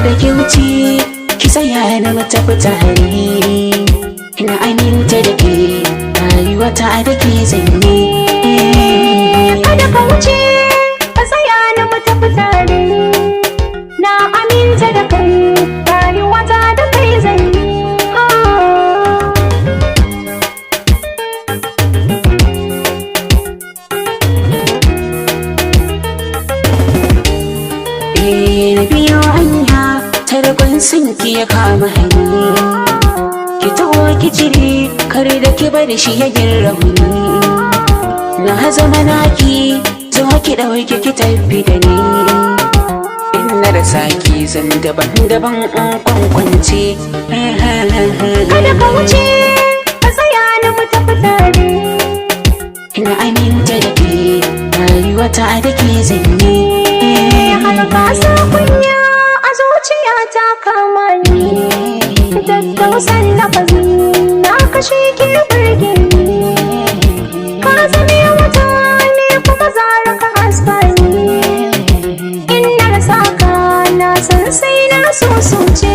Kada ki wuce, ki tsaya na matafi tare. Ina aminta da ke, rayuwa ta da ke zanyi. Kada ka wuce, ka tsaya na mu tafi tare. Na aminta da kai, rayuwata da kai zan yi. Ah. Eh, na biyo hanya, tarkon sinki ya kama hanyi. Ki taho ki cire, kar da ki bari shi ya rauni. Na zama naki, zo ki ɗauki ki tafi da ni. In na rasa ki zan daban-daban in kwankwance. Kada ka wuce, ka tsaya na mu tafi tare. Ina aminta da ke, rayuwa ta da ke zanyi. Har ka sa kunya a zuciya ta kama ni. Tattausan lafazi na kashe ke burge ni. Ka zame wata ne kuma zara ka haska ni. In na rasa ka, na san sai na so soce.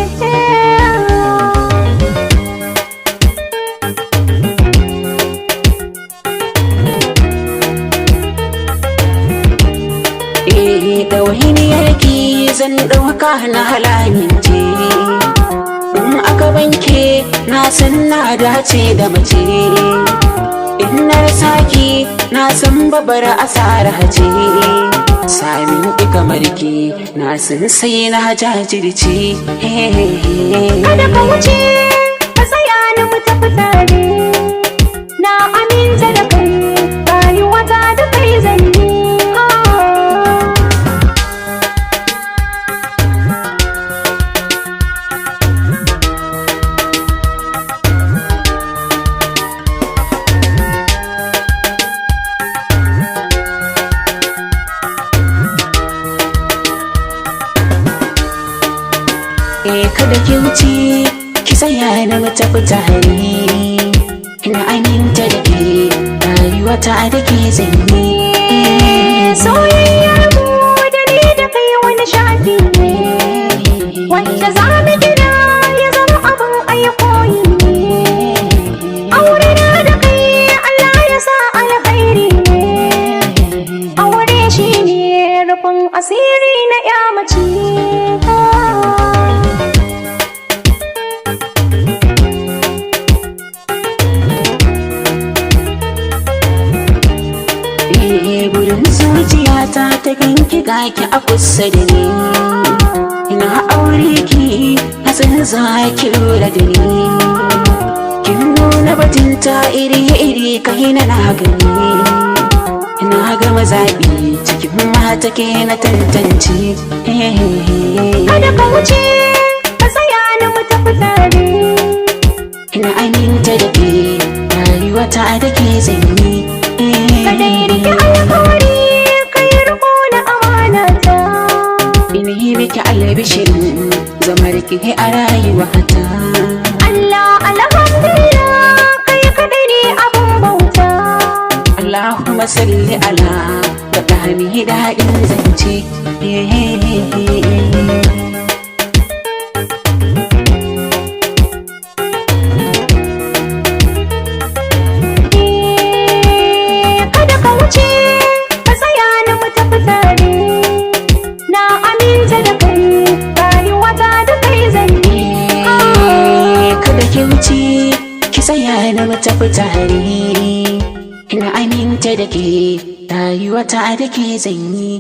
Eh, ɗawainiyar ki zan ɗauka na halamince. In aka banke na san na dace da mace. In na rasa ki na san babbar asara ce. Samin ki kamar ki na san sai na jajirce. Kada ka wuce, ka tsaya na mu tafi tare. Na aminta da kai, rayuwata da kai zan yi. Ah. Eh, kada ki wuce, ki tsaya na mu tafi tare. Ina aminta da ke, rayuwa ta da ke zanyi. Soyayyar mu da ni da kai wani shafi ne, wanda za mu gina ya zama abin aikoyi ne. Aure na da kai, Allah ya sa alkhairi ne. Aure shi ne rufin asiri na ya mace. Eh, burin zuciyata ta ganki gaki a kusa da ni. Ina aure ki, na san za ki lura da ni. Kin nuna bajinta iri-iri kai na na gani. Ina gama zaɓi cikin mata ke na tantance. Kada ka wuce, ka tsaya na mu tafi tare. Ina aminta da ke, rayuwa ta da ke zanyi. Ka dai rike alkawari, ka yi riko na amanata. Ina yi miki albishirin zama da ke a rayuwata. Allah, alhamdulillah, kai kadai ne abun bauta. Allahumma salli ala faɗa mi daɗin zance. Kada ka wuce, ka tsaya na mu tafi tare. Na aminta da kai, rayuwata da kai zan yi. Kada ki wuce, ki tsaya na mu tafi tare. Ina aminta da ke, rayuwata da ke zanyi.